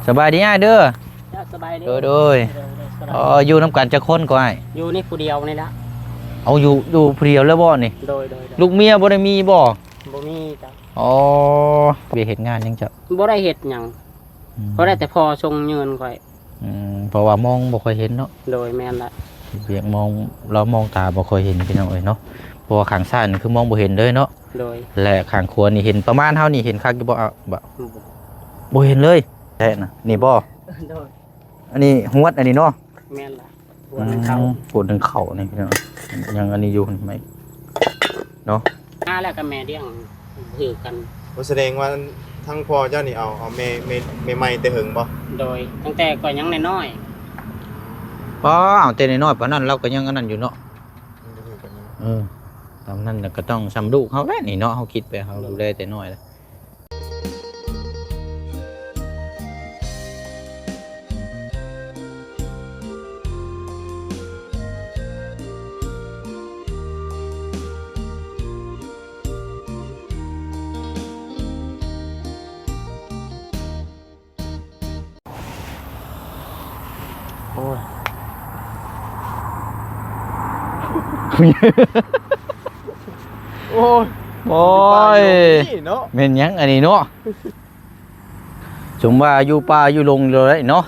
ສະບາຍດີອ້າຍເດີ. ເຈົ້າ ສະບາຍດີ. ໂດຍ ໂດຍ. ເອີ ຢູ່ນຳກັນຈັກຄົນກໍອ້າຍ? ຢູ່ນີ້ຜູ້ດຽວນີ້ລະ. ເອົາ ຢູ່ ຢູ່ຜູ້ດຽວເລີຍບໍ່ນີ້? ໂດຍ ໂດຍ ໂດຍ. ລູກເມຍບໍ່ໄດ້ມີບໍ່? ບໍ່ມີເຈົ້າ. ອໍ ໄປເຮັດງານຫຍັງເຈົ້າ? ບໍ່ໄດ້ເຮັດຫຍັງ. ອືມ ພໍໄດ້ແຕ່ພໍ່ສົ່ງເງິນຂ້ອຍ. ອືມ ເພາະວ່າມອງບໍ່ຄ່ອຍເຫັນເນາະ. ໂດຍ ແມ່ນລະ. ວຽກມອງ ລາວມອງຕາບໍ່ຄ່ອຍເຫັນ ພີ່ນ້ອງເອີຍເນາະ. ເພາະວ່າຂ້າງຊ້າຍນີ້ຄືມອງບໍ່ເຫັນເລີຍເນາະ. ໂດຍ. ແລະ ຂ້າງຂວານີ້ເຫັນ ປະມານເຮົານີ້ເຫັນຄັກຢູ່ບໍ່? ອາ ບໍ່ ບໍ່ເຫັນເລີຍ. ແທ້ນະ ນີ້ບໍ່? ໂດຍ. ອັນນີ້ຫວດ ອັນນີ້ເນາະ. ແມ່ນລະ. ອືມ ປວດໜຶ່ງເຂົ້າ ປວດໜຶ່ງເຂົ້ານີ້ພີ່ນ້ອງ. ຍັງອັນນີ້ຢູ່ ໄໝ ເນາະ. ມາແລ້ວກໍແມ່ລ້ຽງ ຄືກັນ. ໂອ້ ສະແດງວ່າທາງພໍ່ເຈົ້ານີ້ເອົາ ເອົາແມ່ ແມ່ ແມ່ໃໝ່ແຕ່ເຫິງບໍ່? ໂດຍ ຕັ້ງແຕ່ຂ້ອຍຍັງນ້ອຍໆ. ອໍ ເອົາແຕ່ນ້ອຍໆປານນັ້ນ ລາວກໍຍັງອັນນັ້ນຢູ່ເນາະ. ຍັງຄືກັນຢູ່. ເອີ ຕາມນັ້ນລະ ກໍຕ້ອງສ່ຳລູກເຮົາແຫຼະນີ້ເນາະ. ເຮົາຄິດໄປ ເຮົາ ໂດຍ ດູແລແຕ່ນ້ອຍລະ. ໂອ້ຍ ໂອ້ຍ ໂອ້ຍ ຢູ່ປ່າຢູ່ດົງນີ້ເນາະ. ແມ່ນຫຍັງອັນນີ້ເນາະ? ສົມວ່າຢູ່ປ່າຢູ່ດົງເລີຍເນາະ.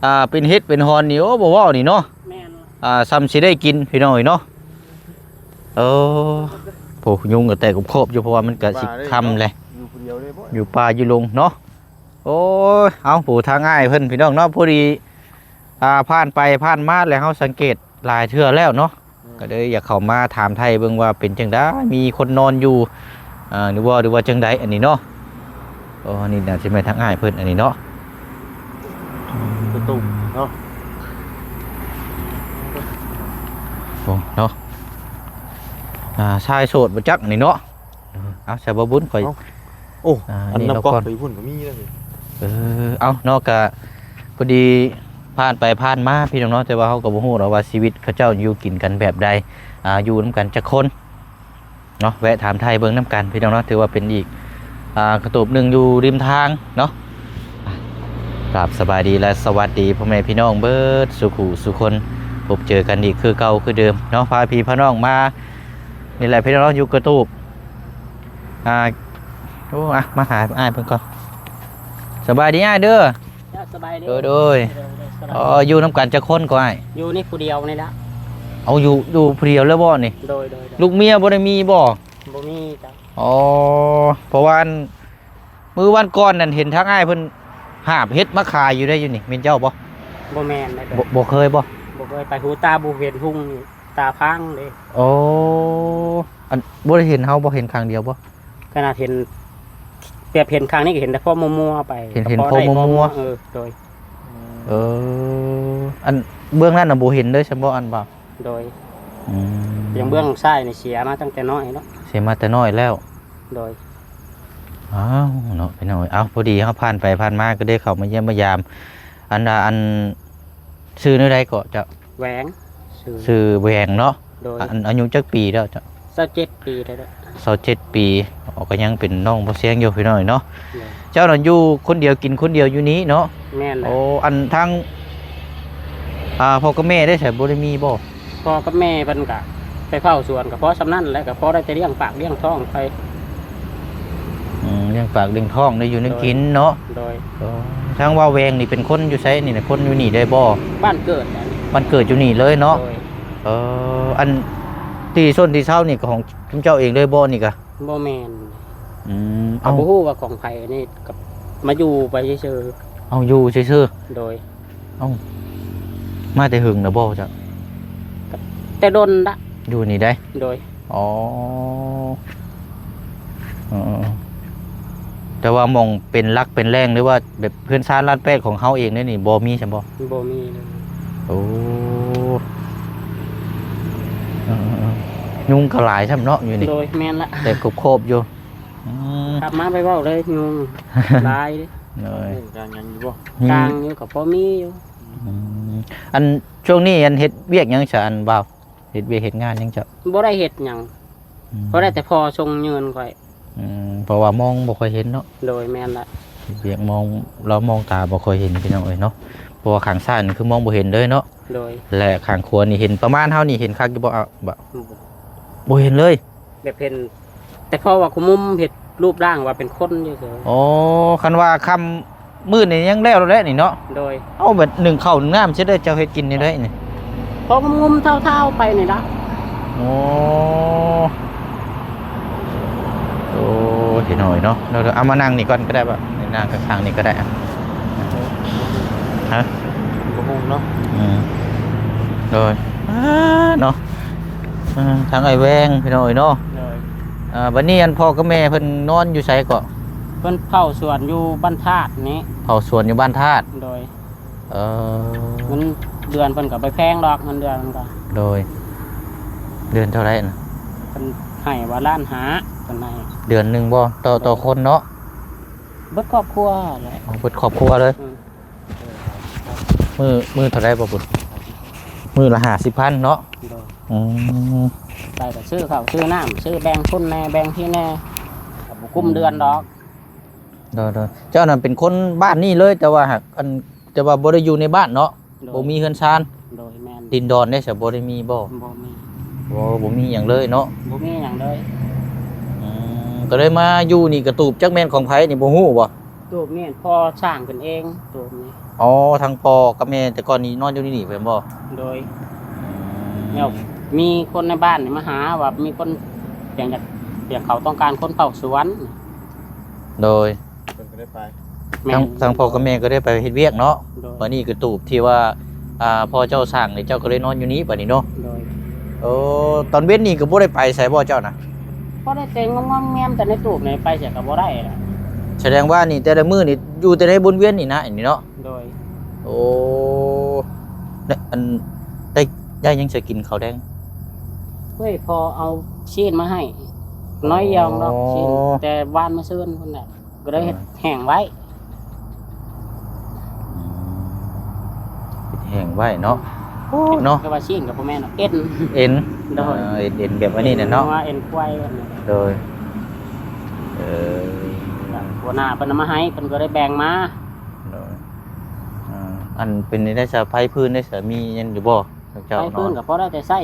ອ່າ ເປັນເຫັດເປັນຫອນນີ້ ໂອ້ ບໍ່ເວົ້ານີ້ເນາະ. ແມ່ນ. ອ່າ ສ່ຳຊິໄດ້ກິນ ພີ່ນ້ອງເອີຍເນາະ. ເອີ ໂອ້ ຍຸງກໍແຕກຂອບໆຢູ່ ເພາະວ່າມັນກໍຊິຄ່ຳແຫຼະ. ຢູ່ຜູ້ດຽວເລີຍບໍ່? ຢູ່ປ່າຢູ່ດົງເນາະ. ໂອ້ຍ ເອົາ ຜູ້ທາງອ້າຍເພິ່ນ ພີ່ນ້ອງເນາະ ພໍດີ ອ່າ ຜ່ານໄປຜ່ານມາ ແລ້ວເຮົາສັງເກດຫຼາຍເທື່ອແລ້ວເນາະ. ອືມ ກໍເລີຍຢາກເຂົ້າມາຖາມໄຖ່ເບິ່ງວ່າເປັນຈັ່ງໃດ ມີຄົນນອນຢູ່ ເອີ ຫຼືວ່າ ຫຼືວ່າຈັ່ງໃດ ອັນນີ້ເນາະ. ໂອ້ ອັນນີ້ໜ້າຊິແມ່ນທາງອ້າຍເພິ່ນ ອັນນີ້ເນາະ. ອືມ ປະຕູເນາະ. ໂອ້ ເນາະ ອ່າ ຊາຍໂສດບໍ່ຈັກ ອັນນີ້ເນາະ. ເອີ ເອົາ ໃສ່ບໍ່ບຸນຂ້ອຍ. ເອົ້າ ໂອ້ ອ່າ ອັນ ອັນນີ້ ນ້ຳ ລາວກ່ອນ ໄປພຸ້ນກໍມີເດ້. ເອີ ເອົາເນາະ ກະພໍດີຜ່ານໄປຜ່ານມາ ພີ່ນ້ອງເນາະ. ແຕ່ວ່າເຮົາກໍບໍ່ຮູ້ດອກວ່າຊີວິດເຂົາເຈົ້າຢູ່ກິນກັນແບບໃດ ອ່າ ຢູ່ນຳກັນຈັກຄົນເນາະ. ແວະຖາມໄຖ່ເບິ່ງນຳກັນ ພີ່ນ້ອງເນາະ. ຖືວ່າເປັນອີກ ອ່າ ກະຕູບໜຶ່ງຢູ່ລິມທາງເນາະ. ກາບສະບາຍດີ ແລະ ສະຫວັດດີພໍ່ແມ່ພີ່ນ້ອງເບິດສູ່ຜູ້ສູ່ຄົນ. ພົບເຈີກັນອີກຄືເກົ່າຄືເດີມເນາະ. ພາພີ່ພານ້ອງມາ ນີ້ແຫຼະພີ່ນ້ອງເນາະ ຢູ່ກະຕູບ. ອ່າ ໂອ້ ອ່ະ ມາຫາອ້າຍເພິ່ນກ່ອນ. ສະບາຍດີອ້າຍເດີ. ເຈົ້າ ສະບາຍດີ. ໂດຍ ໂດຍ. ເອີ ຢູ່ນຳກັນຈັກຄົນກໍອ້າຍ? ຢູ່ນີ້ຜູ້ດຽວນີ້ລະ. ເອົາ ຢູ່ ຢູ່ຜູ້ດຽວເລີຍບໍ່ນີ້? ໂດຍ ໂດຍ ໂດຍ. ລູກເມຍບໍ່ໄດ້ມີບໍ່? ບໍ່ມີເຈົ້າ. ອໍ ເພາະວ່າອັນ ມື້ວັນກ່ອນນັ້ນເຫັນທາງອ້າຍເພິ່ນຫາບເຫັດມາຂາຍຢູ່ໄດ໋ ຢູ່ນີ້ ແມ່ນເຈົ້າບໍ່? ບໍ່ແມ່ນເດ້. ບໍ່ ບໍ່ເຄີຍບໍ່? ບໍ່ເຄີຍໄປ. ຫູຕາບໍ່ເຫັນຮຸ່ງນີ້ ຕາພາງເດ້. ໂອ້ ອັນ ບໍ່ໄດ້ເຫັນເຮົາບໍ່? ເຫັນຄັ້ງດຽວບໍ່? ຂະໜາດເຫັນ ແບບເຫັນຄັ້ງນີ້ກໍເຫັນແຕ່ພໍມົວໆໄປ. ເຫັນ ເຫັນພໍມົວໆ. ເອີ ໂດຍ. ເອີ ອັນເບື້ອງນັ້ນນະບໍ່ເຫັນເລີຍຊັ້ນບໍ່ ອັນບ່າວ? ໂດຍ. ອືມ ຢ່າງເບື້ອງຊ້າຍນີ້ເສຍມາຕັ້ງແຕ່ນ້ອຍເນາະ. ເສຍມາແຕ່ນ້ອຍແລ້ວ. ໂດຍ. ອ້າວ ເນາະ ພີ່ນ້ອງເອີຍ. ເອົ້າ ພໍດີເຮົາຜ່ານໄປຜ່ານມາກໍໄດ້ເຂົ້າມາຢ້ຽມມາຢາມ. ອັນ ອັນ ຊື່ແນວໃດເກາະເຈົ້າ? ແຫວງ. ຊື່ ຊື່ແຫວງເນາະ. ໂດຍ. ອັນ ອາຍຸຈັກປີແລ້ວເຈົ້າ? ຊາວເຈັດປີໄດ້ແລ້ວ. ຊາວເຈັດປີ. ອໍ ກໍຍັງເປັນນ້ອງບໍ່ຊຽງຢູ່ ພີ່ນ້ອງເນາະ. ໂດຍ. ເຈົ້ານັ້ນຢູ່ຄົນດຽວກິນຄົນດຽວຢູ່ນີ້ເນາະ? ແມ່ນແຫຼະ. ໂອ້ ອັນທາງ ອ່າ ພໍ່ກັບແມ່ໄດ້ໃສ ບໍ່ໄດ້ມີບໍ່? ພໍ່ກັບແມ່ເພິ່ນກະໄປເຝົ້າສວນ ກະພໍສ່ຳນັ້ນແຫຼະ ກະພໍໄດ້ແຕ່ລ້ຽງປາກລ້ຽງທ້ອງໄປ. ອືມ ລ້ຽງປາກລ້ຽງທ້ອງ ໄດ້ຢູ່ໄດ້ກິນເນາະ. ໂດຍ. ໂອ້ ທາງວ່າແຫວງນີ້ເປັນຄົນຢູ່ໃສນີ້ນະ? ຄົນຢູ່ນີ້ເລີຍບໍ່? ບ້ານເກີດ. ບ້ານເກີດຢູ່ນີ້ເລີຍເນາະ. ໂດຍ. ເອີ ອັນທີ່ຊົນທີ່ເຊົານີ້ກໍຂອງຊຸມເຈົ້າເອງເລີຍບໍ່ນີ້ກະ? ບໍ່ແມ່ນ. ອືມ ເອົາ ເອົາ ບໍ່ຮູ້ວ່າຂອງໃຜ ອັນນີ້ກໍມາຢູ່ໄປຊື່ໆ. ເອົາ ຢູ່ຊື່ໆ. ໂດຍ. ເອົາ ມາແຕ່ເຫິງແລ້ວບໍ່ເຈົ້າ? ກໍແຕ່ດົນລະ ຢູ່ນີ້ໄດ໋. ໂດຍ. ອໍ ເອີ ແຕ່ວ່າໝ່ອງເປັນຫຼັກເປັນແຫຼ່ງ ຫຼືວ່າແບບເຮືອນຊານລານແປດຂອງເຮົາເອງເດນີ້ ບໍ່ມີຊັ້ນບໍ່? ບໍ່ມີເລີຍ. ໂອ້ ເອີໆໆ ຍຸງກໍຫຼາຍຊ້ຳເນາະຢູ່ນີ້. ໂດຍ ແມ່ນລະ ແຕ່ຂອບໆຢູ່. ອືມ ກັບມາໄປເວົ້າເລີຍ ຍຸງຫຼາຍເດ້. ໂດຍ. ກາງຫຍັງຢູ່ບໍ່? ກາງຢູ່ກໍພໍມີຢູ່. ອືມ ອັນຊ່ວງນີ້ອັນເຮັດວຽກຫຍັງຊະ ອັນບ່າວ? ເຮັດວຽກເຮັດງານຫຍັງເຈົ້າ? ບໍ່ໄດ້ເຮັດຫຍັງ. ອືມ ພໍໄດ້ແຕ່ພໍ່ສົ່ງເງິນຂ້ອຍ. ອືມ ເພາະວ່າມອງບໍ່ຄ່ອຍເຫັນເນາະ. ໂດຍ ແມ່ນລະ. ວຽກມອງ ລາວມອງຕາບໍ່ຄ່ອຍເຫັນພີ່ນ້ອງເອີຍເນາະ ເພາະວ່າຂ້າງຊ້າຍນີ້ຄືມອງບໍ່ເຫັນເລີຍເນາະ. ໂດຍ ແລະຂ້າງຂວານີ້ເຫັນ ປະມານເຮົານີ້ເຫັນຄັກຢູ່ບໍ່? ອາ ບໍ່ ບໍ່ເຫັນເລີຍ ແບບເຫັນ ແຕ່ເພາະວ່າຄຸມຸມເຮັດຮູບຮ່າງວ່າເປັນຄົນຢູ່ເຊີຍ. ອໍ ຄັນວ່າຄ່ຳມືດນີ້ຍັງແລ້ວແລ້ວແຫຼະນີ້ເນາະ. ໂດຍ ເອົາ ແບບໜຶ້ງເຂົ້າໜຶ້ງນ້ຳຊິໄດ້ ເຈົ້າເຮັດກິນແນວໃດນີ້? ພໍງຸມໆເທົາໆໄປນີ້ລະ. ໂອ້ ໂອ້ ພີ່ນ້ອງເອີຍເນາະ ເອົາມານັ່ງນີ້ກ່ອນກໍໄດ້ບໍ່? ນັ່ງຂ້າງໆນີ້ກໍໄດ້. ຮະ? ບໍ່ຮູ້ເນາະ. ອືມ ໂດຍ ອາ ເນາະ ເອີ ທາງອ້າຍແວງພີ່ນ້ອງເອີຍເນາະ. ໂດຍ ອາ ບັດນີ້ອັນພໍ່ກັບແມ່ເພິ່ນນອນຢູ່ໃສເກາະ? ເພິ່ນເຝົ້າສວນຢູ່ບ້ານທາດນີ້. ເຝົ້າສວນຢູ່ບ້ານທາດ. ໂດຍ ເອີ ເງິນເດືອນເພິ່ນກໍບໍ່ແພງດອກ ເງິນເດືອນເພິ່ນກໍ. ໂດຍ ເດືອນເທົ່າໃດນະ? ເພິ່ນໃຫ້ວ່າລ້ານຫ້າ ເພິ່ນໃຫ້. ເດືອນໜຶ່ງບໍ່? ຕໍ່ ຕໍ່ຄົນເນາະ? ເບິດຄອບຄົວແຫຼະ. ອໍ ເບິດຄອບຄົວເລີຍ. ອືມ ມື້ ມື້ເທົ່າໃດບໍ່ບຸນ? ມື້ລະຫ້າສິບພັນເນາະ? ໂດຍ ອືມ ໄປກໍຊື້ເຂົ້າຊື້ນ້ຳ ຊື້ແບ່ງພຸ້ນແດ່ແບ່ງພີ້ແດ່ ກໍບໍ່ກຸ້ມເດືອນດອກ. ໂດຍໆ ເຈົ້ານັ້ນເປັນຄົນບ້ານນີ້ເລີຍ ແຕ່ວ່າຫາກ ອັນ ແຕ່ວ່າບໍ່ໄດ້ຢູ່ໃນບ້ານເນາະ? ໂດຍ ບໍ່ມີເຮືອນຊານ. ໂດຍ ແມ່ນ. ດິນດອນເດ້ ສະ ບໍ່ໄດ້ມີບໍ່? ບໍ່ມີ. ບໍ່ ບໍ່ມີຫຍັງເລີຍເນາະ? ບໍ່ມີຫຍັງເລີຍ. ອືມ ກໍເລີຍມາຢູ່ນີ້ ກະຕູບຈັກແມ່ນຂອງໃຜນີ້ ບໍ່ຮູ້ບໍ່? ຕູບນີ້ພໍ່ສ້າງຂຶ້ນເອງ ຕູບນີ້. ອໍ ທັງພໍ່ກັບແມ່ແຕ່ກ່ອນນີ້ນອນຢູ່ໃນນີ້ແມ່ນບໍ່? ໂດຍ ອືມ ແລ້ວມີຄົນໃນບ້ານນີ້ມາຫາວ່າມີຄົນຢາກ ຢາກ ຢາກ ເຂົາຕ້ອງການຄົນເຝົ້າສວນ. ໂດຍ ເພິ່ນກໍໄດ້ໄປ. ແມ່ນ ທາງ ທາງພໍ່ກັບແມ່ກໍໄດ້ໄປເຮັດວຽກເນາະ. ໂດຍ ບາດນີ້ກະຕູບທີ່ວ່າ ອ່າ ພໍ່ເຈົ້າສ້າງນີ້ ເຈົ້າກໍເລີຍນອນຢູ່ນີ້ບາດນີ້ເນາະ. ໂດຍ ໂອ້ ຕອນເວັນນີ້ກໍບໍ່ໄດ້ໄປໃສບໍ່ເຈົ້ານະ? ພໍໄດ້ແຕ່ງອມໆແງມແຕ່ໃນຕູບນີ້ ໄປໃສກໍບໍ່ໄດ້ລະ. ສະແດງວ່ານີ້ແຕ່ລະມື້ນີ້ຢູ່ແຕ່ໃນບໍລິເວນນີ້ນະ ອັນນີ້ເນາະ? ໂດຍ ໂອ້ ແລະ ອັນ ໄດ້ ໄດ້ຫຍັງໃສ່ກິນເຂົ້າແລງ? ເອີຍ ພໍ່ເອົາຊີ້ນມາໃຫ້ໜ້ອຍດຽວດອກ. ອໍ ຊີ້ນແຕ່ວານມາຊືນພຸ້ນແຫຼະ ກໍເລີຍເຮັດແຫ້ງໄວ້. ອືມ ເຮັດແຫ້ງໄວ້ເນາະ. ໂອ້ ເນາະ ແຕ່ວ່າຊີ້ນກໍບໍ່ແມ່ນດອກ ເອັນ ເອັນ. ໂດຍ ເອີ ເອັນ ເອັນແບບອັນນີ້ແຫຼະເນາະ ເປັນງົວເອັນຄວາຍ. ໂດຍ ເອີ ຫົວໜ້າເພິ່ນເອົາມາໃຫ້ ເພິ່ນກໍໄດ້ແບ່ງມາ. ໂດຍ ອ່າ ອັນເປັນໄດ້ຊະ ໄຟຟືນໄດ້ຊະ ມີຫຍັງຢູ່ບໍ່? ເຈົ້າ ໄຟຟືນກໍພໍໄດ້ແຕ່ໃຊ້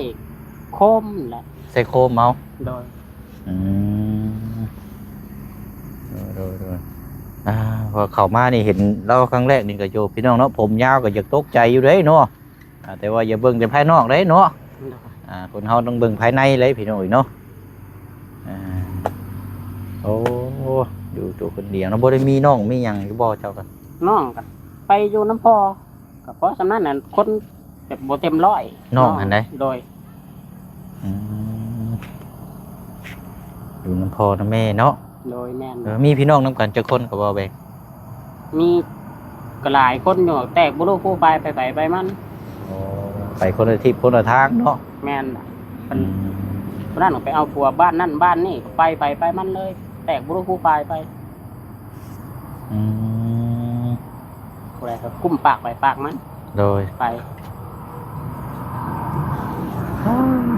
ໂຄມແຫຼະ ໃຊ້ໂຄມເອົາ. ໂດຍ ອືມ ໂດຍໆໆ ອ່າ ພໍເຂົ້າມານີ້ເຫັນລາວຄັ້ງແລກນີ້ກໍໂຍ ພີ່ນ້ອງເນາະ ຜົມຍາວກໍຢາກຕົກໃຈຢູ່ເດ້ເນາະ. ອ່າ ແຕ່ວ່າຢ່າເບິ່ງແຕ່ພາຍນອກເດ້ເນາະ. ໂດຍ ອ່າ ຄົນເຮົາຕ້ອງເບິ່ງພາຍໃນເລີຍ ພີ່ນ້ອງເອີຍເນາະ. ອ່າ ໂອ້ ຢູ່ໂຕຄົນດຽວເນາະ ບໍ່ໄດ້ມີນ້ອງມີຫຍັງຢູ່ບໍ່ເຈົ້າ? ກໍນ້ອງກໍໄປຢູ່ນຳພໍ່ ກໍພໍສ່ຳນັ້ນນະ ຄົນແບບບໍ່ເຕັມຮ້ອຍ ນ້ອງຫັ້ນໃດ. ໂດຍ ອືມ ຢູ່ນຳພໍ່ນຳແມ່ເນາະ. ໂດຍ ແມ່ນ. ເອີ ມີພີ່ນ້ອງນຳກັນຈັກຄົນກໍບໍ່ແບ່ງ? ມີກໍຫຼາຍຄົນຢູ່ ແຕກບໍ່ຮູ້ຜູ້ໄປ ໄປໃຜໄປມັນ. ອໍ ໄປຄົນລະທິດຄົນລະທາງເນາະ. ແມ່ນ. ອືມ ຄົນນັ້ນກໍໄປເອົາຜົວບ້ານນັ້ນບ້ານນີ້ ໄປໃຜໄປມັນເລີຍ ແຕກບໍ່ຮູ້ຜູ້ໄປໄປ. ອືມ ຜູ້ໃດກໍກຸ້ມປາກໄປປາກມັນ. ໂດຍ ໄປ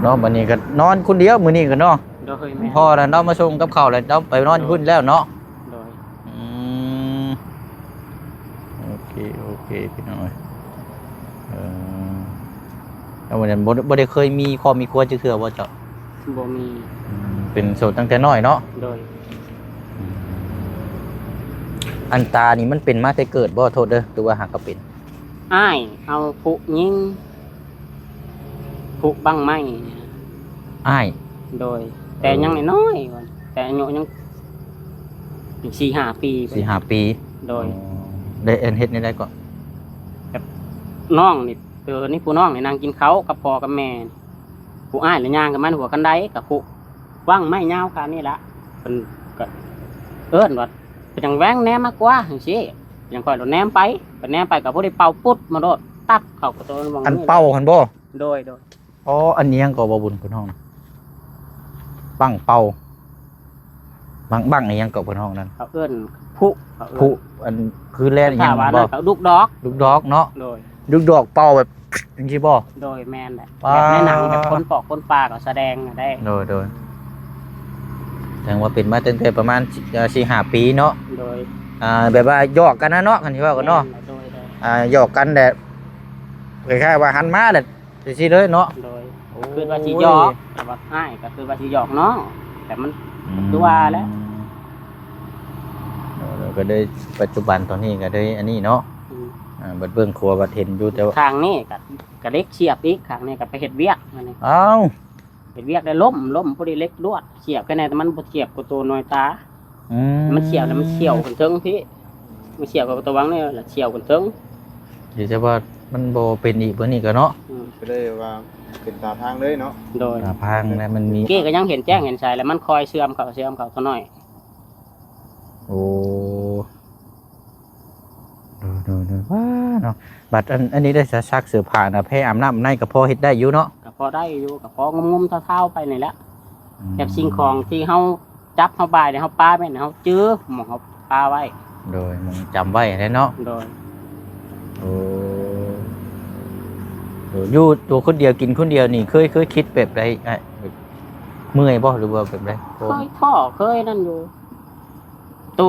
ເນາະ. ບັດນີ້ກໍນອນຄົນດຽວມື້ນີ້ກໍເນາະ. ໂດຍ ແມ່ນ. ພໍ່ລະເນາະ ມາສົ່ງກັບເຂົ້າແລ້ວເນາະ ໄປນອນຢູ່ພຸ້ນແລ້ວເນາະ. ໂດຍ ອືມ ໂອເຄ ໂອເຄ ພີ່ນ້ອງເອີຍ. ເອີ ແລ້ວວັນນັ້ນບໍ່ ບໍ່ໄດ້ເຄີຍມີຄອບມີຄົວຈັກເທື່ອບໍ່ເຈົ້າ? ບໍ່ມີ. ອືມ ເປັນໂສດຕັ້ງແຕ່ນ້ອຍເນາະ. ໂດຍ ອືມ ອັນຕານີ້ມັນເປັນມາແຕ່ເກີດບໍ່? ໂທດເດີ ຫຼືວ່າຫາກກໍເປັນ? ອ້າຍເອົາຜູ້ຍິງ ຜູ້ບັ້ງໄມ້. ອ້າຍ? ໂດຍ ແຕ່ຍັງນ້ອຍໆ ແຕ່ອາຍຸຍັງສີ່ຫ້າປີ. ສີ່ຫ້າປີ. ໂດຍ ອໍ ໄດ້ອັນເຮັດແນວໃດເກາະ? ແບບນ້ອງນີ້ ເອີ ນີ້ຜູ້ນ້ອງນີ້ນັ່ງກິນເຂົ້າກັບພໍ່ກັບແມ່ ຜູ້ອ້າຍລະຍ່າງຂຶ້ນມາຫົວຄັນໄດ ກັບຜູ້ບັ້ງໄມ້ຍາວຂານີ້ລະ ເພິ່ນກໍເອີ້ນວ່າ ເປັນຫຍັງແວງແນມມາກວ່າ ຈັ່ງຊີ້ ຫຍັງຂ້ອຍໂລດແນມໄປ ໄປແນມໄປກໍພໍດີເປົ່າປຸດມາໂລດ ຕັບເຂົ້າກະໂຕ. ອັນເປົ່າຫັ້ນບໍ່? ໂດຍໆ. ອໍ ອັນອີ່ຫຍັງກໍບໍ່ບຸນເພິ່ນຮ້ອງ ບັ້ງເປົ່າ ບັ້ງ ບັ້ງອີ່ຫຍັງກໍເພິ່ນຮ້ອງນັ້ນ ເຂົາເອີ້ນຜຸ ເຂົາເອີ້ນຜຸ ອັນຄືແລ່ນອີ່ຫຍັງບໍ່? ລູກດອກ ລູກດອກເນາະ. ໂດຍ ລູກດອກເປົ່າແບບຈັ່ງຊີ້ບໍ່? ໂດຍ ແມ່ນແຫຼະ ແບບໃນໜັງ ແບບຄົນປອກຄົນປ່າເຂົາສະແດງນະເດ້. ໂດຍໆ ແສດງວ່າເປັນມາຕັ້ງແຕ່ປະມານສີ່ຫ້າປີເນາະ. ໂດຍ ອ່າ ແບບວ່າຫຍອກກັນນະເນາະ ຄັນຊິເວົ້າກັນເນາະ ແມ່ນແຫຼະ ໂດຍໆ ອ່າ ຫຍອກກັນແຫຼະ ຄ້າຍໆວ່າຫັນມາແຫຼະ ຈັ່ງຊີ້ເລີຍເນາະ ໂດຍ ໂອ້ຍ ຄິດວ່າຊິຫຍອກ ແຕ່ວ່າອ້າຍກໍຄິດວ່າຊິຫຍອກນ້ອງ ແຕ່ມັນ ອືມ ຄືວ່າແຫຼະ ເອີ ກໍເລີຍປັດຈຸບັນຕອນນີ້ກໍເລີຍອັນນີ້ເນາະ ອືມ ອ່າ ບັດເບິ່ງຄົວບັດເຫັນຢູ່ ແຕ່ວ່າຂ້າງນີ້ກໍ ກໍເຫຼັກສຽບອີກ ຂ້າງນີ້ກໍໄປເຮັດວຽກ ອັນນີ້ ອ້າວ ເຮັດວຽກໄດ້ລົ້ມ ລົ້ມພໍດີເຫຼັກລວດສຽບແຄ່ນັ້ນ ແຕ່ມັນບໍ່ສຽບກັບໂຕໜ່ວຍຕາ ອືມ ມັນສຽບແລ້ວມັນສ່ຽວຂຶ້ນເທິງພີ້ ມັນສ່ຽວກັບຕະວັງນີ້ລະສ່ຽວຂຶ້ນເທິງ ດີແຕ່ວ່າມັນບໍ່ເປັນອີກ ເບິ່ງນີ້ກໍເນາະ ອືມ ກໍເລີຍວ່າເປັນຕາພາງເລີຍເນາະ ໂດຍ ຕາພາງແລ້ວມັນມີ ກີ້ກໍຍັງເຫັນແຈ້ງເຫັນໃສ ແລ້ວມັນຄ່ອຍເສື່ອມເຂົ້າ ເສື່ອມເຂົ້າເທົ່ານ້ອຍ ໂອ້ ໂດຍໆໆ ວ້າເນາະ ບັດອັນ ອັນນີ້ໄດ້ຊັກເສື້ອຜ້ານະ ແພອາບນ້ຳໃນກໍພໍເຮັດໄດ້ຢູ່ເນາະ ກໍພໍໄດ້ຢູ່ ກໍພໍງຸ້ມໆທ້າວໆໄປນີ້ແຫຼະ ອືມ ແບບສິ່ງຂອງທີ່ເຮົາຈັບເຮົາບາຍນີ້ ເຮົາປາແມ່ນເຮົາຈື່ໝ່ອງເຮົາປາໄວ້ ໂດຍ ໝ່ອງຈຳໄວ້ແຫຼະເນາະ ໂດຍ ໂອ້ ເອີ ຢູ່ຕົວຄົນດຽວກິນຄົນດຽວນີ້ ເຄີຍ ເຄີຍຄິດແບບໃດອ້າຍ ເມື່ອຍບໍ່ ຫຼືວ່າແບບໃດ? ເຄີຍທໍ້ ເຄີຍນັ້ນຢູ່ ໂຕ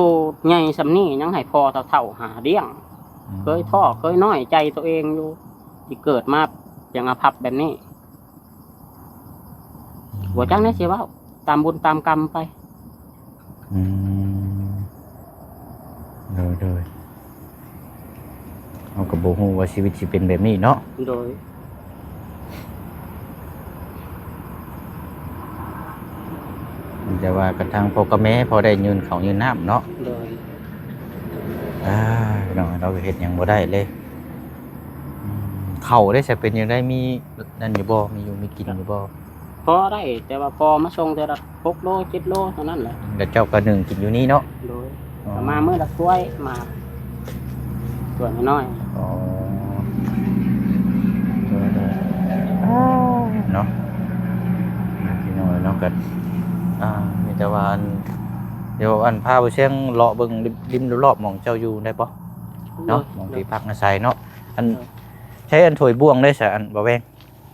ໃຫຍ່ສ່ຳນີ້ຍັງໃຫ້ພໍ່ເຖົ້າຫາລ້ຽງ ອືມ ເຄີຍທໍ້ ເຄີຍນ້ອຍໃຈຕົວເອງຢູ່ ທີ່ເກີດມາຍັງອາພັບແບບນີ້ ອືມ ບໍ່ຈັກແນວຊິເວົ້າ ຕາມບຸນຕາມກຳໄປ ອືມ ໂດຍໆ ເຮົາກໍບໍ່ຮູ້ວ່າຊີວິດຊິເປັນແບບນີ້ເນາະ ໂດຍ ແຕ່ວ່າກະທາງພໍ່ກັບແມ່ພໍໄດ້ຍື່ນເຂົ້າຍື່ນນ້ຳເນາະ ໂດຍ ອ່າ ພີ່ນ້ອງ ເຮົາກໍເຮັດຫຍັງບໍ່ໄດ້ເລີຍ ອືມ ເຂົ້າເດ້ ສະເປັນຈັ່ງໃດ ມີນັ້ນຢູ່ບໍ່ ມີຢູ່ມີກິນຢູ່ບໍ່? ພໍໄດ້ ແຕ່ວ່າພໍ່ມາສົ່ງເທື່ອລະຫົກໂລ ເຈັດໂລເທົ່ານັ້ນແຫຼະ ແລ້ວເຈົ້າກໍໜຶ້ງກິນຢູ່ນີ້ເນາະ ໂດຍ ອໍ ກໍມາມື້ລະຖ້ວຍ ມາຖ້ວຍນ້ອຍໆ ອໍ ໂດຍໆ ເນາະ ພີ່ນ້ອງເນາະ ກໍ ອ່າ ມີແຕ່ວ່າອັນ ດຽວອັນ ພາບ່າວຊຽງເລາະເບິ່ງລິມ ລິມລອບໆ ໝ່ອງເຈົ້າຢູ່ໄດ້ບໍ່? ເນາະ ໂດຍ ໝ່ອງທີ່ ໂດຍ ພັກອາໄສເນາະ ອັນ ໂດຍ ໃຊ້ອັນຖ້ວຍບ່ວງໄດ້ສະ ອັນ ບ່າວແວງ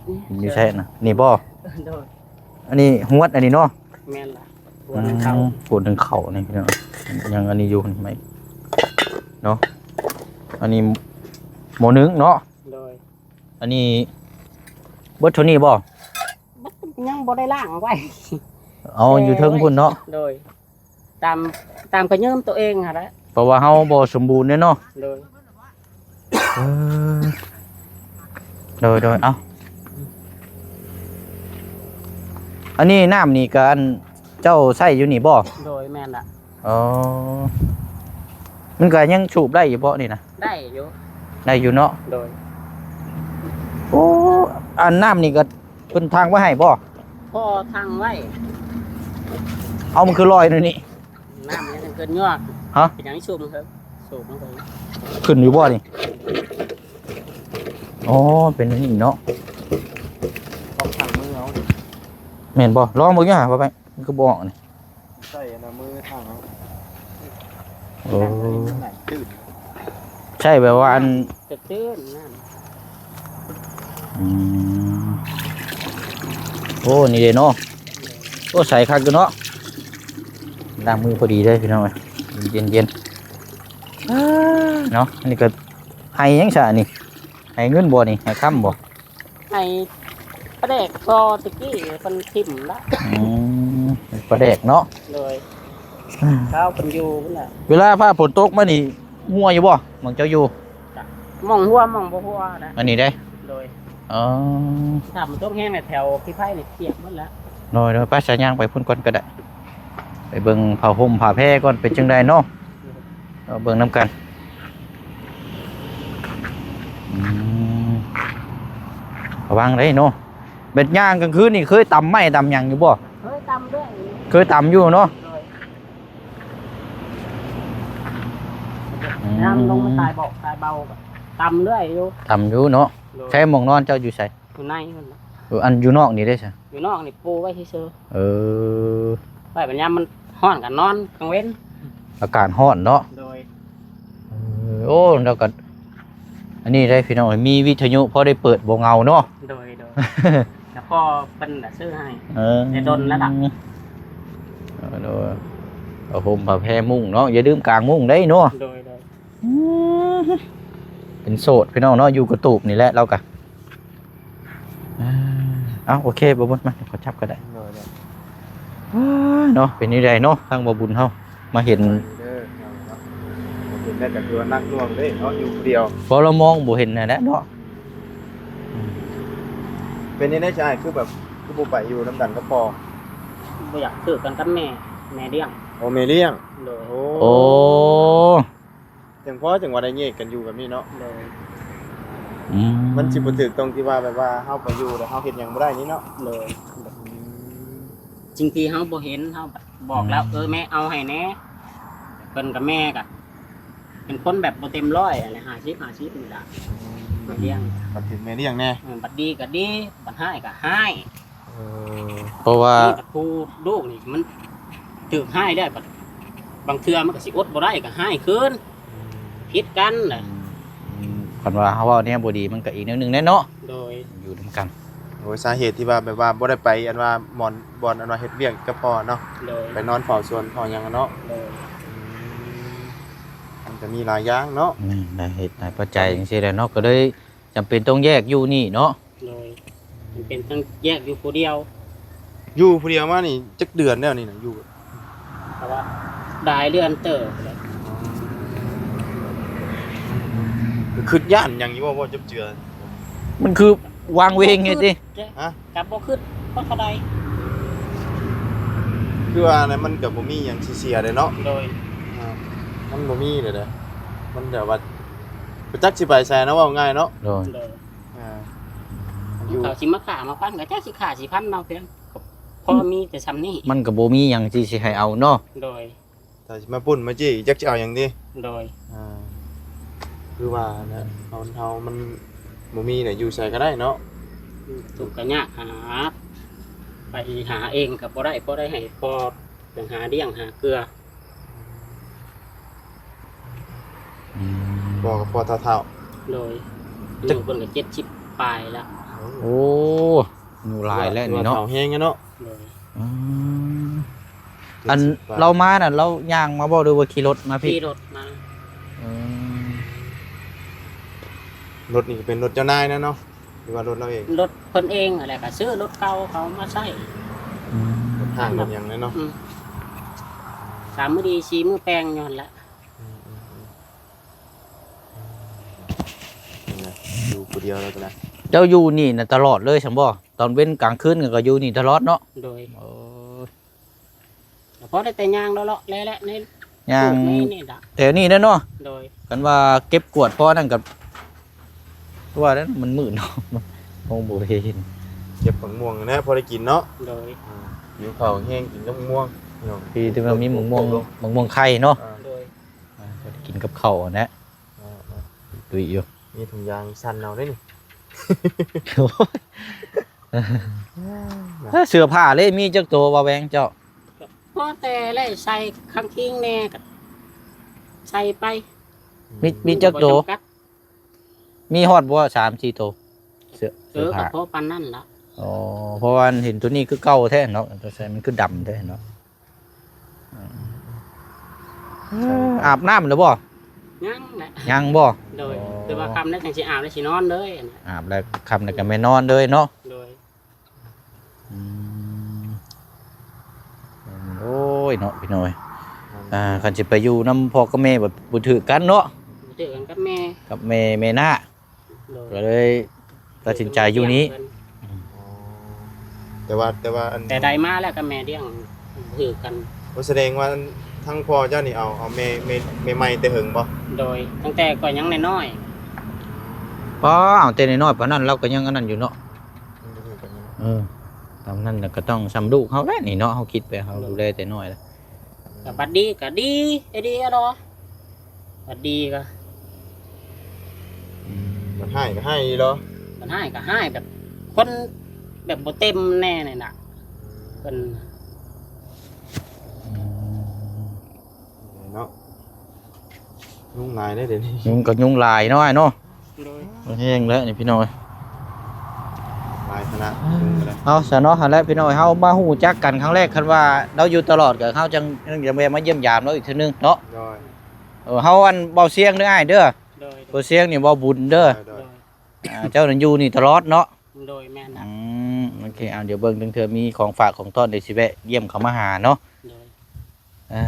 ອືມ ຢູ່ໃສນະ? ນີ້ບໍ່? ໂດຍ ອັນນີ້ຫວດອັນນີ້ເນາະ? ແມ່ນລະ ຫວດໜຶ່ງເຂົ້າ ອືມ ຫວດໜຶ່ງເຂົ້ານີ້ພີ່ນ້ອງ ຍັງອັນນີ້ຢູ່ນີ້ໄໝ ເນາະ ອັນນີ້ໝໍ້ໜຶ້ງເນາະ ໂດຍ ອັນນີ້ເບິດເທົ່ານີ້ບໍ່? ເບິດ ຍັງບໍ່ໄດ້ລ້າງໄວ້ ເອົາ ແຊ່ ຢູ່ເທິງພຸ້ນເນາະ ໂດຍ ຕາມ ຕາມກະເຍິມໂຕເອງຫັ້ນແຫຼະ ເພາະວ່າເຮົາບໍ່ສົມບູນເດ້ເນາະ ໂດຍ ເອີ ໂດຍໆ ເອົ້າ ອັນນີ້ນ້ຳນີ້ກະ ອັນ ເຈົ້າໃຊ້ຢູ່ນີ້ບໍ່? ໂດຍ ແມ່ນລະ ອໍ ມັນກະຍັງສູບໄດ້ຢູ່ບໍ່ນີ້ນະ? ໄດ້ຢູ່ ໄດ້ຢູ່ເນາະ ໂດຍ ໂອ້ ອັນນ້ຳນີ້ກະ ເພິ່ນຖັງໄວ້ໃຫ້ບໍ່? ພໍ່ຖັງໄວ້ ເອົາ ມັນຄືລອຍແນວນີ້ ນ້ຳຍັງຂຶ້ນຢູ່ຫວະ? ຮະ? ເປັນຫຍັງສູບມັນຄື ສູບມັນຄື ຂຶ້ນຢູ່ບໍ່ນີ້? ອໍ ເປັນແນວນີ້ເນາະ ຕ້ອງຖັງມືເອົາ ແມ່ນບໍ່? ລອງເບິ່ງຢູ່ຫາ ບໍ່ໄປ ມັນຄືບໍ່ອອກນີ້ ໃຊ້ອັນນັ້ນມືຖັງເອົາ ໂອ້ ໃຊ້ແບບວ່າອັນ ຈະຕື້ນນັ້ນ ອືມ ໂອ້ ນີ້ເດ້ເນາະ ໂອ້ ໃສຄັກຢູ່ເນາະ ລ້າງມືພໍດີເລີຍພີ່ນ້ອງເອີຍ ເຢັນໆ ເນາະ ອັນນີ້ກໍໄຫຍັງຊະນີ້ ໄຫເງິນບໍ່ນີ້ ໄຫຄຳບໍ່? ໃຫ້ປາແດກກໍຕະກີ້ເພິ່ນຖິ້ມລະ ອືມ ປາແດກເນາະ ໂດຍ ອືມ ເຂົາເພິ່ນຢູ່ພຸ້ນລະ ເວລາຟ້າຝົນຕົກມານີ້ຮົ່ວຢູ່ບໍ່ ໝ່ອງເຈົ້າຢູ່? ໝ່ອງຮົ່ວ ໝ່ອງບໍ່ຮົ່ວນະ ອັນນີ້ເດ້ ໂດຍ ອໍ ຖ້າມັນຕົກແຮງແລ້ວແຖວຂີ້ໄພນີ້ປຽກໝົດລະ ໂດຍໆ ໄປ ສາຍຍ່າງໄປພຸ້ນກ່ອນກໍໄດ້ ໄປເບິ່ງຜ້າຫົ່ມຜ້າແພກ່ອນ ເປັນຈັ່ງໃດເນາະ ເອົາເບິ່ງນຳກັນ ອືມ ລະວັງເດ້ເນາະ ແບບຍ່າງກາງຄືນນີ້ເຄີຍຕຳໄມ້ຕຳຫຍັງຢູ່ບໍ່? ເຄີຍຕຳເລື້ອຍ ເຄີຍຕຳຢູ່ເນາະ ໂດຍ ອືມ ຍາມລົງມາຕາຍເບົາ ຕາຍເບົາກໍຕຳເລື້ອຍຢູ່ ຕຳຢູ່ເນາະ ໂດຍ ໃຊ້ໝ່ອງນອນເຈົ້າຢູ່ໃສ? ຢູ່ໃນພຸ້ນລະ ເອີ ອັນຢູ່ນອກນີ້ເດ້ຊະ? ຢູ່ນອກນີ້ປູໄວ້ຊື່ໆ ເອີ ໄວ້ບັດຍາມມັນຮ້ອນກໍນອນກາງເວັນ ອາກາດຮ້ອນເນາະ ໂດຍ ເອີ ໂອ້ ແລ້ວກໍ ອັນນີ້ໄດ້ພີ່ນ້ອງ ມີວິທະຍຸພໍໄດ້ເປີດບໍ່ເຫງົາເນາະ ໂດຍໆ ແລ້ວພໍ່ເພິ່ນລະຊື້ໃຫ້ ເອີ ແຕ່ດົນແລ້ວລະ ເອີ ໂດຍ ຜ້າຫົ່ມຜ້າແພມຸ້ງເນາະ ຢ່າລືມກາງມຸ້ງເດ້ເນາະ. ໂດຍ ໂດຍ. ອືມ ເປັນໂສດພີ່ນ້ອງເນາະ ຢູ່ກະຕູບນີ້ແຫຼະລາວກະ. ອ່າ ເອົ້າ ໂອເຄ ບໍ່ບຸນ ມາ ຂໍຈັບກໍໄດ້. ໂດຍ ໂດຍ. ອ້າ ເນາະ ເປັນແນວໃດເນາະ ທາງບໍ່ບຸນເຮົາມາເຫັນ ເດີ ເນາະ ເຫັນແລ້ວກໍຖືວ່າໜັກໜ່ວງເດ້ເນາະ ຢູ່ຜູ້ດຽວ ເພາະລາວມອງບໍ່ເຫັນຫັ້ນແຫຼະເນາະ. ອືມ ເປັນຈັ່ງໃດຊາຍ ຄືແບບ ຄືບໍ່ໄປຢູ່ນຳກັນກັບພໍ່? ບໍ່ຢາກຖືກກັນກັບແມ່ ແມ່ລ້ຽງ. ໂອ້ ແມ່ລ້ຽງ. ໂດຍ. ໂອ້ ໂອ້ ຈັ່ງພໍຈັ່ງວ່າໄດ້ແຍກກັນຢູ່ແບບນີ້ເນາະ. ໂດຍ. ອືມ ມັນຊິບໍ່ຖືກຕົງທີ່ວ່າ ແບບວ່າເຮົາໄປຢູ່ແລ້ວເຮົາເຮັດຫຍັງບໍ່ໄດ້ນີ້ເນາະ. ໂດຍ. ອືມ ສິ່ງທີ່ເຮົາບໍ່ເຫັນ ເຮົາບອກແລ້ວ ອືມ ເອີ ແມ່ເອົາໃຫ້ແດ່ ເພິ່ນກັບແມ່ກະເປັນຄົນແບບບໍ່ເຕັມຮ້ອຍຫັ້ນແຫຼະ ຫ້າສິບຫ້າສິບນີ້ລະ. ອືມ ແມ່ລ້ຽງ ບັດຖືກແມ່ລ້ຽງແດ່ ເອີ ບັດດີກະດີ ບັດຮ້າຍກະຮ້າຍ. ເອີ ເພາະວ່າ ນີ້ບັດຜູ້ລູກນີ້ມັນຖືກຮ້າຍແລ້ວ ບັດບາງເທື່ອມັນກໍຊິອົດບໍ່ໄດ້ກໍຮ້າຍຄືນ. ອືມ ຜິດກັນນະ. ອືມ ອືມ ຄັນວ່າເຮົາເວົ້າແນວບໍ່ດີມັນກໍອີກແນວໜຶ່ງແຫຼະເນາະ. ໂດຍ. ຢູ່ນຳກັນ. ໂອ້ຍ ສາເຫດທີ່ວ່າແບບວ່າບໍ່ໄດ້ໄປ ອັນວ່າບ່ອນ ບ່ອນອັນວ່າເຮັດວຽກກັບພໍ່ເນາະ. ໂດຍ. ໄປນອນເຝົ້າສວນເຝົ້າຫຍັງເນາະ. ໂດຍ. ອືມ ມັນກໍມີຫຼາຍຢ່າງເນາະ. ແມ່ນ ຫຼາຍເຫດຫຼາຍປັດໄຈຈັ່ງຊີ້ແຫຼະເນາະ ກໍເລີຍ ຈຳເປັນຕ້ອງແຍກຢູ່ນີ້ເນາະ. ໂດຍ. ຈຳເປັນຕ້ອງແຍກຢູ່ຜູ້ດຽວ. ຢູ່ຜູ້ດຽວມານີ້ຈັກເດືອນແລ້ວນີ້ນະ? ຢູ່ ກໍວ່າຫຼາຍເດືອນເຕີບແລ້ວ. ຄິດຢ້ານຫຍັງຢູ່ບໍ່? ບໍ່ຈັບເຈື່ອ ມັນຄືວາງເວງເຮັດຕິ. ຮະ? ກໍບໍ່ຄິດວ່າເທົ່າໃດ. ຄືວ່ານັ້ນ ມັນກໍບໍ່ມີຫຍັງຊິເສຍເດ້ເນາະ. ໂດຍ. ອ່າ ມັນບໍ່ມີເດ້ ມັນແບບວ່າ ບໍ່ຈັກຊິໄປໃສເນາະ ເວົ້າງ່າຍເນາະ. ໂດຍ. ໂດຍ. ອ່າ ຢູ່ ເຂົາຊິມາຂ້າມາຟັນ ກໍຈັກຊິຂ້າຊິຟັນເນາະ ພຽງພໍມີແຕ່ຊ່ຳນີ້ ມັນກໍບໍ່ມີຫຍັງທີ່ຊິໃຫ້ເອົາເນາະ. ໂດຍ. ຖ້າຊິມາປຸ້ນມາຈີ້ ຈັກຊິເອົາຫຍັງຕິ. ໂດຍ. ອ່າ ຄືວ່າແຫຼະ ເຮົາ ເຮົາມັນບໍ່ມີແຫຼະ ຢູ່ໃສກໍໄດ້ເນາະ. ອືມ ທຸກກໍຍາກ ຫາ ໄປຫາເອງກໍບໍ່ໄດ້ ພໍໄດ້ໃຫ້ພໍ່ໄປຫາລ້ຽງຫາເກືອ. ອືມ ພໍ່ກໍພໍ່ເຖົ້າໆ. ໂດຍ. ອາຍຸເພິ່ນກໍເຈັດສິບປາຍແລ້ວ. ໂອ້ ອາຍຸຫຼາຍແລ້ວນີ້ເນາະ ເຖົ້າແຮງແລ້ວເນາະ. ໂດຍ. ອືມ ອັນ ເຈັດສິບປາຍ ລາວມານັ້ນ ລາວຍ່າງມາບໍ່ ຫຼືວ່າຂີ່ລົດມາພີ້? ຂີ່ລົດມາ. ອືມ ລົດນີ້ກໍເປັນລົດເຈົ້ານາຍນະເນາະ ຫຼືວ່າລົດລາວເອງ? ລົດເພິ່ນເອງຫັ້ນແຫຼະ ກໍຊື້ລົດເກົ່າເຂົາມາໃຊ້. ອືມ ລົດຫ້າງລົດຫຍັງແຫຼະເນາະ. ອືມ ສາມມື້ດີ ສີ່ມື້ແປງ ຍ້ອນລະ. ອືມ ອືມ ອືມ ນີ້ນະ ຢູ່ຜູ້ດຽວແລ້ວກໍນະ. ເຈົ້າຢູ່ນີ້ນະຕະຫຼອດເລີຍຊັ້ນບໍ່? ຕອນເວັນກາງຄືນກໍຢູ່ນີ້ຕະຫຼອດເນາະ? ໂດຍ. ເອີ ກໍພໍໄດ້ແຕ່ຍ່າງເລາະໆແລະໆ ໃນ ຍ່າງ ໃນນີ້ລະ ແຖວນີ້ແຫຼະເນາະ? ໂດຍ. ຄັນວ່າເກັບກວາດພໍນັ້ນກໍ ວ່າແລ້ວມັນມືດເນາະ ມອງບໍ່ເຫັນ. ເກັບໝາກມ່ວງແຫຼະ ພໍໄດ້ກິນເນາະ. ໂດຍ. ອືມ ຫິວເຂົ້າແຮງ ກິນກັບໝາກມ່ວງ ພີ່ນ້ອງ ທີ່ວ່າມີໝາກມ່ວງ ໝາກມ່ວງໄຂ່ເນາະ. ອ່າ ໂດຍ. ອ່າ ກໍໄດ້ກິນກັບເຂົ້າຫັ້ນແຫຼະ. ອ່າ ຕຸ້ຍຢູ່ ມີຖົງຢາງສັ່ນເອົາເດ້ນີ້. ເອີ ເສື້ອຜ້າເລີຍ ມີຈັກໂຕ ບ່າວແວງເຈົ້າ? ກໍພໍແຕ່ແລະ ໃສ່ຂ້າງຄີງແດ່ ກໍໃສ່ໄປ. ມີ ມີຈັກໂຕ? ບໍ່ຈຳກັດ. ມີຮອດບໍ່ ສາມສີ່ໂຕ ເສື້ອ ເສື້ອຜ້າ? ກໍພໍປານນັ້ນລະ. ອໍ ເພາະວ່າເຫັນໂຕນີ້ຄືເກົ່າແທ້ເນາະ ໂຕໃສ່ມັນຄືດຳແທ້ເນາະ. ອືມ ອາບນ້ຳແລ້ວບໍ່? ຍັງແຫຼະ. ຍັງບໍ່? ໂດຍ. ອໍ ແຕ່ວ່າຄ່ຳແລ້ວຈັ່ງຊິອາບ ແລ້ວຊິນອນເລີຍ. ອາບແລ້ວຄ່ຳແລ້ວກໍແມ່ນນອນເລີຍເນາະ. ໂດຍ. ອືມ ໂອ້ຍເນາະ ພີ່ນ້ອງເອີຍ. ອ່າ ຄັນຊິໄປຢູ່ນຳພໍ່ກັບແມ່ ບໍ່ ບໍ່ຖືກກັນເນາະ ບໍ່ຖືກກັນກັບແມ່ ກັບແມ່ ແມ່ນ້າ. ໂດຍ. ກໍເລີຍຕັດສິນໃຈຢູ່ນີ້. ອໍ ແຕ່ວ່າ ແຕ່ວ່າອັນ ແຕ່ໃດມາແລ້ວກັບແມ່ລ້ຽງຖືກກັນ. ໂອ້ ສະແດງວ່າທາງພໍ່ເຈົ້ານີ້ເອົາ ເອົາແມ່ ແມ່ ແມ່ໃໝ່ແຕ່ເຫິງບໍ່? ໂດຍ. ຕັ້ງແຕ່ຂ້ອຍຍັງນ້ອຍໆ. ປ້າ ເອົາແຕ່ນ້ອຍໆປານນັ້ນ ລາວກໍຍັງອັນນັ້ນຢູ່ເນາະ. ມັນບໍ່ຖືກກັນເນາະ. ເອີ ຕາມນັ້ນແຫຼະ ກໍຕ້ອງສ່ຳລູກເຮົາແຫຼະນີ້ເນາະ ເຮົາຄິດໄປ ເຮົາ ໂດຍ ດູແລແຕ່ນ້ອຍແລ້ວ. ກໍບັດດີກໍດີ ໄອ້ດີເນາະ ບັດດີກໍ ອືມ ບັດຮ້າຍກໍຮ້າຍອີ່ຫຼີ. ບັດຮ້າຍກໍຮ້າຍແບບຄົນແບບບໍ່ເຕັມແດ່ນີ້ນະ ອືມ ເພິ່ນ ອືມ ເນາະ ຍຸງຫຼາຍເດ້ດຽວນີ້. ຍຸງກໍຍຸງຫຼາຍເນາະ ອ້າຍເນາະ. ໂດຍ. ແຮງແລ້ວນີ້ພີ່ນ້ອງເອີຍ ຫຼາຍຂະ ເອົາຊະເນາະ ຫັ້ນແຫຼະພີ່ນ້ອງ ເຮົາມາຮູ້ຈັກກັນຄັ້ງແລກ ຄັນວ່າລາວຢູ່ຕະຫຼອດ ກໍເຮົາຈັ່ງ ຈັ່ງແວ່ມາຢ້ຽມຢາມລາວອີກເທື່ອໜຶ່ງເນາະ. ໂດຍ ເອີ ເຮົາ ອັນ ເວົ້າສຽງເດີອ້າຍເດີ. ໂດຍ ເວົ້າສຽງນີ້ເວົ້າບຸນເດີ. ໂດຍ ໂດຍ ອ່າ ເຈົ້ານັ້ນຢູ່ນີ້ຕະຫຼອດເນາະ. ໂດຍ ແມ່ນລະ. ອືມ ໂອເຄ ເອົາ ດຽວເບິ່ງ ເຖິງເທື່ອມີຂອງຝາກຂອງຕ້ອນ ດຽວຊິແວະຢ້ຽມເຂົ້າມາຫາເນາະ. ໂດຍ ອ່າ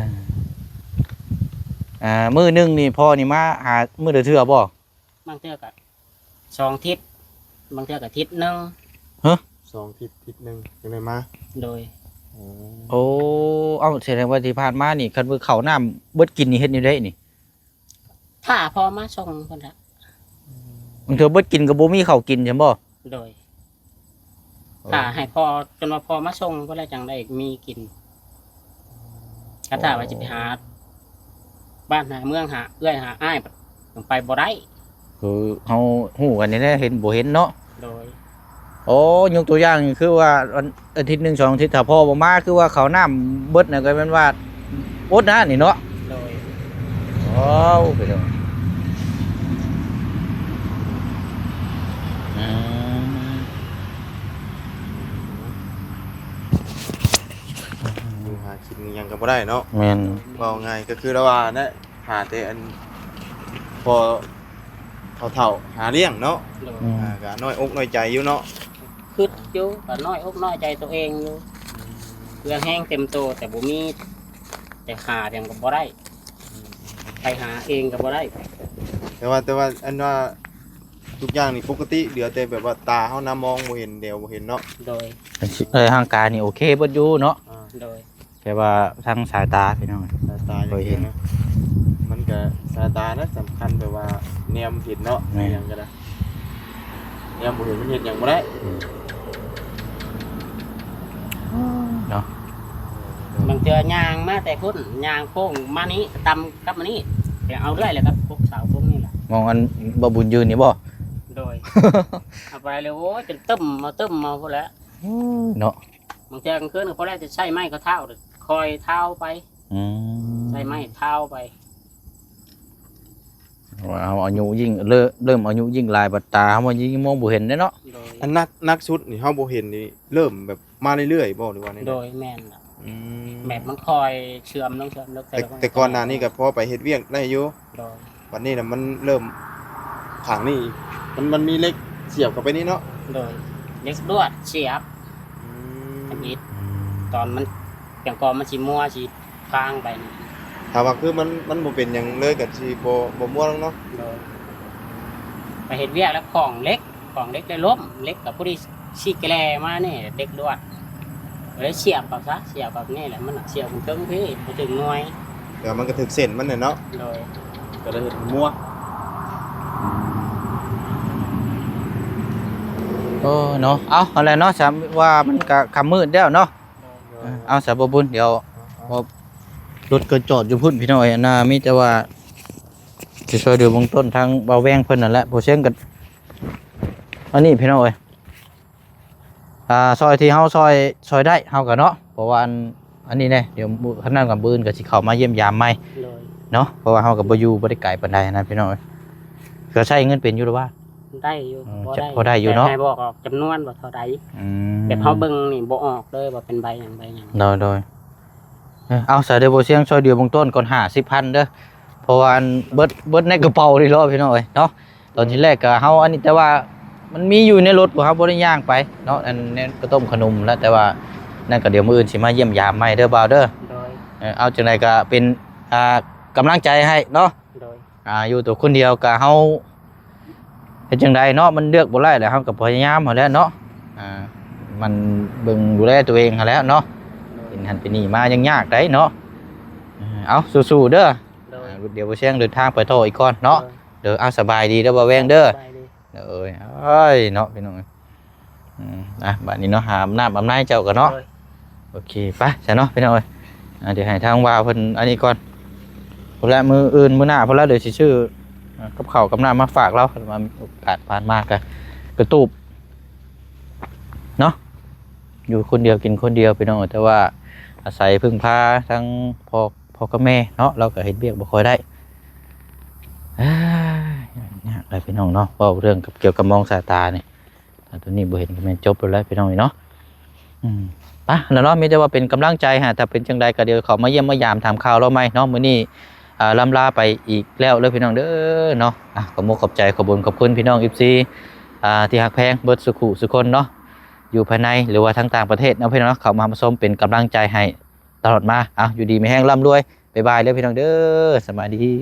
ອ່າ ມື້ໜຶ່ງນີ້ພໍ່ນີ້ມາຫາມື້ລະເທື່ອບໍ່? ບາງເທື່ອກໍສອງທິດ ບາງເທື່ອກໍທິດໜຶ່ງ. ຮະ ສອງທິດ ທິດໜຶ່ງຈັ່ງໄດ້ມາ. ໂດຍ ໂອ້ ເອົ້າ ສະແດງວ່າທີ່ຜ່ານມານີ້ ຄັນວ່າເຂົ້ານ້ຳເບິດກິນນີ້ເຮັດແນວໃດນີ້? ຖ້າພໍ່ມາສົ່ງພຸ້ນລະ. ບາງເທື່ອເບິດກິນກໍບໍ່ມີເຂົ້າກິນຊັ້ນບໍ່? ໂດຍ ຖ້າໃຫ້ພໍ່ ຈົນວ່າພໍ່ມາສົ່ງພຸ້ນລະ ຈັ່ງໄດ້ມີກິນ. ຄັນຖ້າວ່າຊິໄປຫາບ້ານຫາເມືອງ ຫາເອື້ອຍຫາອ້າຍ ໄປບໍ່ໄດ້. ຄືເຮົາຮູ້ກັນນີ້ແຫຼະ ເຫັນບໍ່ເຫັນເນາະ. ໂດຍ ໂອ້ ຍົກຕົວຢ່າງຄືວ່າ ອາທິດໜຶ່ງສອງອາທິດ ຖ້າພໍ່ບໍ່ມາ ຄືວ່າເຂົ້ານ້ຳເບິດນະ ກໍແມ່ນວ່າອົດນະນີ້ເນາະ. ໂດຍ ໂອ້ ໄປເດີ ອືມ ຢູ່ຫາກິນຫຍັງກໍບໍ່ໄດ້ເນາະ. ແມ່ນ ເວົ້າງ່າຍກໍຄືລາວວ່ານະ ຫາແຕ່ອັນ ພໍເຖົ້າໆຫາລ້ຽງເນາະ. ໂດຍ ອືມ ອ່າ ກໍນ້ອຍອົກນ້ອຍໃຈຢູ່ເນາະ. ຄຶດຢູ່ ກໍນ້ອຍອົກນ້ອຍໃຈຕົວເອງຢູ່. ອືມ ເພື່ອແຮງເຕັມໂຕ ແຕ່ບໍ່ມີ ແຕ່ຫາຫຍັງກໍບໍ່ໄດ້. ອືມ ໄປຫາເອງກໍບໍ່ໄດ້. ແຕ່ວ່າ ແຕ່ວ່າອັນວ່າທຸກຢ່າງນີ້ປົກກະຕິ ເຫຼືອແຕ່ແບບວ່າຕາເຮົານະມອງບໍ່ເຫັນ ແດວບໍ່ເຫັນເນາະ. ໂດຍ ເອີ ຮ່າງກາຍນີ້ໂອເຄເບິດຢູ່ເນາະ. ອ່າ ໂດຍ ແຕ່ວ່າທາງສາຍຕາພີ່ນ້ອງ ສາຍຕາ ບໍ່ເຫັນ ມັນກະສາຍຕານະສຳຄັນ ແບບວ່າແນມເຫັນເນາະ. ແມ່ນ ອີ່ຫຍັງກໍໄດ້ ແນມບໍ່ເຫັນມັນເຮັດຫຍັງບໍ່ໄດ້. ອືມ ເນາະ ບາງເທື່ອຍ່າງມາແຕ່ພຸ້ນ ຍ່າງໂຄ້ງມານີ້ ຕຳກັບມານີ້ ໄປເອົາເລື້ອຍແຫຼະ ກັບພວກສາວພວກນີ້ແຫຼະ. ມອງອັນບໍ່ບຸນຢືນນີ້ບໍ່? ໂດຍ ເອົາໄປເລີຍ ໂອ້ຍ ຈົນຕຶ້ມເອົາ ຕຶ້ມເອົາພຸ້ນແຫຼະ. ໂອ້ຍ ເນາະ ບາງເທື່ອກາງຄືນກໍພໍໄດ້ແຕ່ໃຊ້ໄມ້ເຂົາທ້າວ ຄ່ອຍທ້າວໄປ. ອືມ ໃຊ້ໄມ້ທ້າວໄປ. ວ່າເຮົາອາຍຸຍິ່ງ ເລີ່ມ ເລີ່ມອາຍຸຍິ່ງຫຼາຍ ບັດຕາເຮົາມັນຍິ່ງມອງບໍ່ເຫັນເດ້ເນາະ. ໂດຍ ອັນໜັກ ໜັກສຸດນີ້ເຮົາບໍ່ເຫັນນີ້ ເລີ່ມແບບມາເລື້ອຍໆບໍ່ ຫຼືວ່າແນວໃດ? ໂດຍ ແມ່ນລະ. ອືມ ແບບມັນຄ່ອຍເຊື່ອມລົງ ເຊື່ອມລົງ ແຕ່ ແຕ່ກ່ອນໜ້ານີ້ກໍພໍໄປເຮັດວຽກໄດ້ຢູ່. ໂດຍ ບັດນີ້ນະມັນເລີ່ມຂ້າງນີ້ ມັນ ມັນມີເຫຼັກສຽບເຂົ້າໄປນີ້ເນາະ. ໂດຍ ເຫຼັກລວດສຽບ. ອືມ ທຳອິດ ອືມ ຕອນມັນ ຈັ່ງກໍມັນຊິມົວຊິພາງໄປນີ້. ຖ້າວ່າຄືມັນ ມັນບໍ່ເປັນຫຍັງເລີຍກໍຊິບໍ່ ບໍ່ມົວລົງເນາະ. ໂດຍ ໄປເຮັດວຽກແລ້ວຂອງເຫຼັກ ຂອງເຫຼັກໄດ້ລົ້ມ ເຫຼັກກໍພໍດີຊີ້ແກ່ມານີ້ ເຫຼັກລວດ ກໍເລີຍສຽບເອົາຊະ ສຽບແບບນີ້ແຫຼະ ມັນສຽບເຖິງພີ້ ບໍ່ເຖິງໜ່ວຍ ແຕ່ມັນກໍຖືກເສັ້ນມັນແຫຼະເນາະ. ໂດຍ ກໍເລີຍເຮັດໃຫ້ມົວ. ໂອ້ ເນາະ ເອົາ ຫັ້ນແຫຼະເນາະ ສຳວ່າມັນກໍຄ່ຳມືດແລ້ວເນາະ. ໂດຍ ເອີ ເອົາ ສາວບໍ່ບຸນ ດຽວ ເອົາ ລົດກໍຈອດຢູ່ພຸ້ນພີ່ນ້ອງເອີຍ ອັນນ່າ ມີແຕ່ວ່າຊິຊ່ອຍເຫຼືອເບື້ອງຕົ້ນທາງບ່າວແວງເພິ່ນນັ້ນແຫຼະ ບໍ່ເຊັ່ນກໍ ອັນນີ້ພີ່ນ້ອງເອີຍ ອ່າ ຊ່ອຍທີ່ເຮົາຊ່ອຍ ຊ່ອຍໄດ້ເຮົາກໍເນາະ ເພາະວ່າອັນ ອັນນີ້ແດ່ ດຽວມື້ ຄັນນັ້ນກັບມື້ອື່ນກໍຊິເຂົ້າມາຢ້ຽມຢາມໃໝ່. ໂດຍ ເນາະ ເພາະວ່າເຮົາກໍບໍ່ຢູ່ ບໍ່ໄດ້ໄກປານໃດນະພີ່ນ້ອງເອີຍ ກໍໃຊ້ເງິນເປັນຢູ່ຫຼືວ່າ? ໄດ້ຢູ່ ອືມ ພໍໄດ້ ພໍໄດ້ຢູ່ເນາະ ແຕ່ໃຫ້ບອກອອກຈຳນວນວ່າເທົ່າໃດ. ອືມ ແບບເຮົາເບິ່ງນີ້ບໍ່ອອກເລີຍວ່າເປັນໃບຫຍັງໃບຫຍັງ. ໂດຍ ໂດຍ ເອີ ເອົາ ສາ ດຽວບໍ່ສຽງຊ່ອຍເຫຼືອເບື້ອງຕົ້ນກ່ອນ ຫ້າສິບພັນເດີ ເພາະວ່າອັນເບິດ ເບິດໃນກະເປົານີ້ເນາະພີ່ນ້ອງເອີຍເນາະ. ຕອນທີແລກກໍເຮົາອັນນີ້ ແຕ່ວ່າມັນມີຢູ່ໃນລົດ ພວກເຮົາບໍ່ໄດ້ຍ່າງໄປເນາະ ອັນນັ້ນກະຕົ້ມຂະໜົມແຫຼະ ແຕ່ວ່ານັ້ນກໍດຽວມື້ອື່ນຊິມາຢ້ຽມຢາມໃໝ່ເດີບ່າວເດີ. ໂດຍ ເອີ ເອົາ ຈັ່ງໃດກໍເປັນ ອ່າ ກຳລັງໃຈໃຫ້ເນາະ. ໂດຍ ອ່າ ຢູ່ຕົວຄົນດຽວກະເຮົາເຮັດຈັ່ງໃດເນາະ ມັນເລືອກບໍ່ໄດ້ແຫຼະ ເຮົາກະພະຍາຍາມຫັ້ນແຫຼະເນາະ. ອ່າ ມັນເບິ່ງດູແລຕົວເອງຫັ້ນແຫຼະເນາະ. ໂດຍ ເປັນຫັ້ນເປັນນີ້ມາຍັງຍາກໄດເນາະ. ເອົາ ສູ້ໆເດີ. ໂດຍ ອ່າ ດຽວບໍ່ແຊງເດີນທາງໄປຕໍ່ອີກກ່ອນເນາະ. ໂດຍ ເດີ ເອົາ ສະບາຍດີເດີບ່າວແວງເດີ. ສະບາຍດີ. ໂດຍ ເອີຍ ເນາະ ພີ່ນ້ອງເອີຍ. ອືມ ອ່ະ ບາດນີ້ເນາະ ຫາອາບນ້ຳອາບໃນເຈົ້າກ່ອນເນາະ. ໂດຍ ໂອເຄ ໄປຊະເນາະ ພີ່ນ້ອງເອີຍ. ອ່າ ດຽວໃຫ້ທາງບ່າວເພິ່ນອັນນີ້ກ່ອນ ພຸ້ນແຫຼະ ມື້ອື່ນມື້ໜ້າພຸ້ນແຫຼະ ດຽວຊິຊື້ ອ່າ ກັບເຂົ້າກັບນ້ຳມາຝາກລາວ ມາມີໂອກາດຜ່ານມາກະ ກະຕູບເນາະ. ຢູ່ຄົນດຽວກິນຄົນດຽວ ພີ່ນ້ອງເອີຍ ແຕ່ວ່າອາໄສເພິ່ງພາທັງພໍ່ ພໍ່ກັບແມ່ເນາະ ລາວກະເຮັດວຽກບໍ່ຄ່ອຍໄດ້. ເອີຍ ຍາກຫຼາຍ ພີ່ນ້ອງເນາະ ເວົ້າເລື່ອງກັບ ກ່ຽວກັບມອງສາຍຕານີ້. ຕົວນີ້ບໍ່ເຫັນກໍແມ່ນຈົບແລ້ວແຫຼະພີ່ນ້ອງເອີຍເນາະ. ອືມ ໄປແລ້ວເນາະ ມີແຕ່ວ່າເປັນກຳລັງໃຈໃຫ້ ຖ້າເປັນຈັ່ງໃດກໍດຽວເຂົ້າມາຢ້ຽມມາຢາມຖາມຂ່າວລາວໃໝ່ເນາະ. ມື້ນີ້ ອ່າ ລ່ຳລາໄປອີກແລ້ວເດີພີ່ນ້ອງເດີເນາະ. ອ່ະ ຂອບມຸກຂອບໃຈ ຂອບບຸນຂອບຄຸນພີ່ນ້ອງ ເອັຟຊີ ອ່າ ທີ່ຮັກແພງເບິດສູ່ຄູ່ສູ່ຄົນເນາະ ຢູ່ພາຍໃນ ຫຼືວ່າທາງຕ່າງປະເທດເນາະ ພີ່ນ້ອງເນາະ ເຂົ້າມາຮັບຊົມເປັນກຳລັງໃຈໃຫ້ຕະຫຼອດມາ. ເອົາ ຢູ່ດີມີແຮງ ລ່ຳລວຍ ບາຍບາຍເດີພີ່ນ້ອງເດີ ສະບາຍດີ.